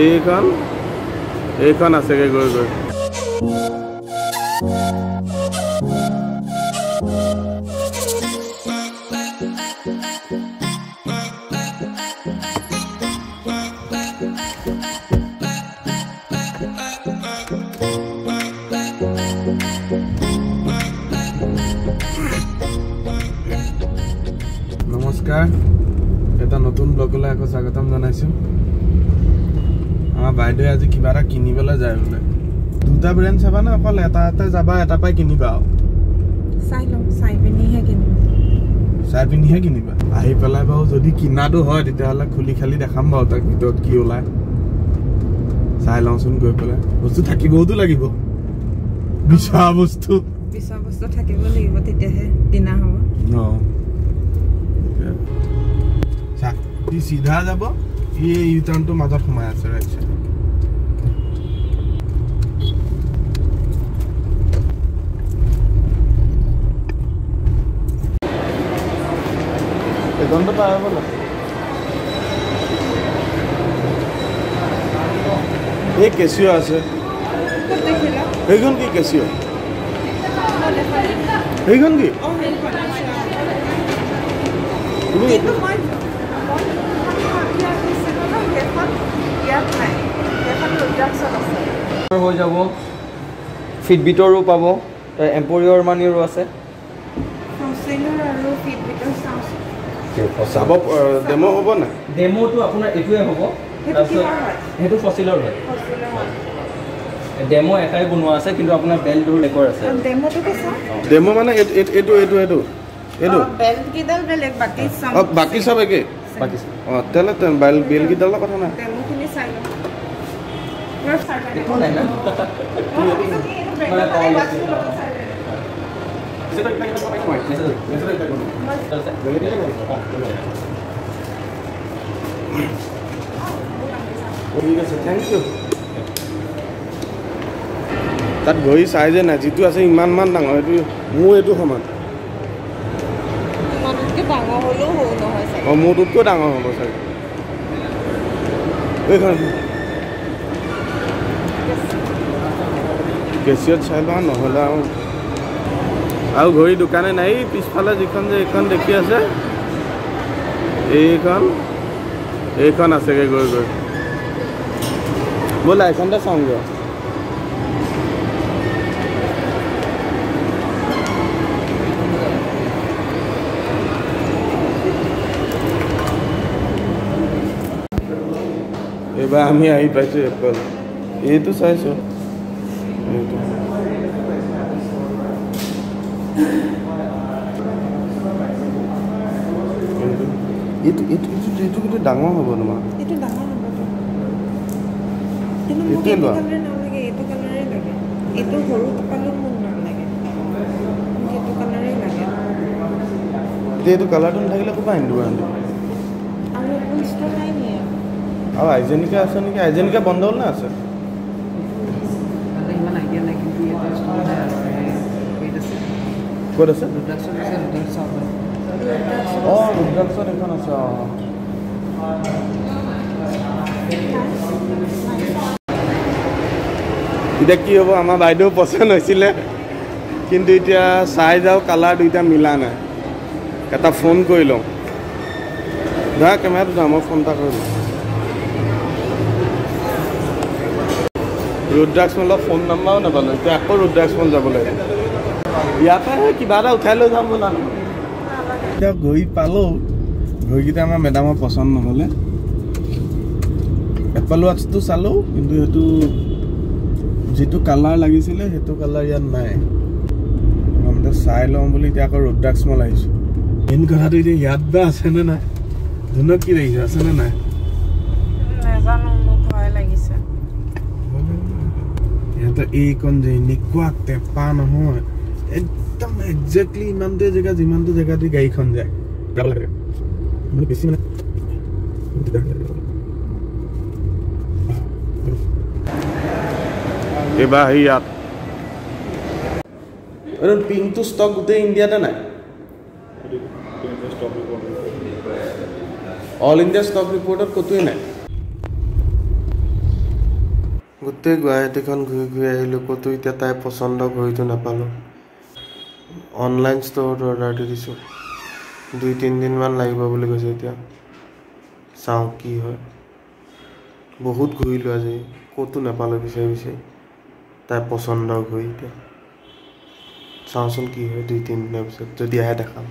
এইখন এইখন আছেগৈ গৈ গৈ। নমস্কাৰ, এটা নতুন ব্লগলৈ আকৌ স্বাগতম জনাইছোঁ। আমাৰ বাইদেৱে আজি কিবা এটা কিনিবলৈ যায় বোলে। দুটা ব্ৰেণ্ড চাবা নে অকল এটা এটা যাবা, এটা পাই কিনিবা? আৰু চাই লওঁ, চাই পিনিহে কিনিম। চাই পিনিহে কিনিবা। আহি পেলাই বাৰু যদি কিনাটো হয় তেতিয়াহ'লে খুলি খালি দেখাম বাৰু তাক ভিতৰত কি ওলায়। চাই লওঁচোন গৈ পেলাই। বস্তু থাকিবওতো লাগিব, বিচৰা বস্তু, বিচৰা বস্তু থাকিব লাগিব, তেতিয়াহে কিনা হ'ব। অঁ, চা, ই চিধা যাব, ই ইউ টাৰ্ণটোৰ মাজত সোমাই আছে ৰাইট চাইড। এইখনটো পাৰ হ'ব না। এই কেচিঅ' আছে। সেইখন কি কেচিঅ'? সেইখন কি? তুমি হৈ যাব। ফিটবিটৰো পাব, এম্পৰিয়ৰ মানিৰো আছে। চাব, ডেম' হ'ব নাই? ডেম'টো আপোনাৰ এইটোৱে হ'ব। তাৰপিছত সেইটো ফচিলৰ হয়। ডেম' এটাই বনোৱা আছে, কিন্তু আপোনাৰ বেল্টটোৰ ৰেকৰ্ড আছে। ডেম' মানে এইটো এইটো এইটো এইটো বাকী চব একেই। অঁ, তেতিয়াহ'লে বেলকেইডালৰ কথা নাই। ঠিক আছে, thank U. তাত ঘড়ী চাইজে নাই, যিটো আছে ইমানমান ডাঙৰ, সেইটো মোৰ এইটো সমান। অঁ, মোৰটোতকৈ ডাঙৰ হ'ব চাগে। এইখন কেচিয়ত চাই লওঁ, নহ'লে আৰু আৰু ঘড়ী দোকানে নাই। এই পিছফালে যিখন যে এইখন দেখি আছে, এইখন এইখন আছেগৈ গৈ গৈ। ব'লা এইখনতে চাওঁগৈ। এইবাৰ আমি আহি পাইছোঁ এপল। এইটো চাইছোঁ, এইটো এইটো এইটো এইটো এইটো কিন্তু ডাঙৰ হ'ব তোমাৰ। এইটো ডাঙৰ হ'ব। কিন্তু মোক এইটো কালাৰ নালাগে, এইটো কালাৰেই লাগে। এইটো সৰু পালেও মোক নালাগে, মোক এইটো কালাৰেই লাগে। এতিয়া এইটো কালাৰটো নাথাকিলে ক'ৰপৰা আনি দিব? আৰু এপল ষ্ট'ৰ নাই নি? আৰু আইজেনিকা আছে নেকি? আইজেনিকা বন্ধ হ'ল নে আছে? ক'ত আছে? অঁ, ৰুদ্ৰাক্ষত এখন আছে। অঁ, এতিয়া কি হ'ব? আমাৰ বাইদেউ পচন্দ হৈছিলে, কিন্তু এতিয়া চাই যাওঁ কালাৰ দুইটা মিলা নাই। এটা ফোন কৰি লওঁ। ধৰা কেমেৰাটো ধৰা, মই ফোন এটা কৰি লওঁ। ৰুদ্ৰাক্ষ মলৰ ফোন নাম্বাৰো নাপালোঁ। এতিয়া আকৌ ৰুদ্ৰাক্ষ মল যাব লাগিব। ইয়াৰ পৰা কিবা এটা উঠাই লৈ যাম বোলা। এতিয়া গৈ পালোঁ, ঘড়ীকেইটা আমাৰ মেডামৰ পচন্দ নহ'লে। এপল ৱাটছটো চালোঁ, কিন্তু সেইটো যিটো কালাৰ লাগিছিলে সেইটো কালাৰ ইয়াত নাই। চাই লওঁ বুলি এতিয়া আকৌ ৰুদ্ৰাক্ষ মল আহিছোঁ। মেইন কথাটো এতিয়া ইয়াত বা আছেনে নাই? ধুনক কি লাগিছে, আছেনে নাই? নাজানো, মোক ভয় লাগিছে। সিহঁতৰ এইকণ যে এনেকুৱা টেপা নহয়, একদম একজেক্টলি ইমানটোৱে জেগা, যিমানটো জেগাতে গাড়ীখন যায় মানে বেছি মানে। এইবাৰ আহি ইয়াত পিংকটো ষ্টক গোটেই ইণ্ডিয়াতে নাই। অল ইণ্ডিয়া ষ্টক ৰিপৰ্টত ক'তোৱেই নাই। গোটেই গুৱাহাটীখন ঘূৰি ঘূৰি আহিলোঁ, ক'তো এতিয়া তাইৰ পচন্দৰ ঘড়ীটো নাপালোঁ। অনলাইন ষ্ট'ৰত অৰ্ডাৰ দি দিছোঁ, 2-3 দিনমান লাগিব বুলি কৈছে। এতিয়া চাওঁ কি হয়। বহুত ঘূৰিলোঁ আজি, ক'তো নাপালোঁ বিচাৰি বিচাৰি তাইৰ পচন্দৰ ঘড়ী। এতিয়া চাওঁচোন কি হয়, 2-3 দিনৰ পিছত যদি আহে দেখাম।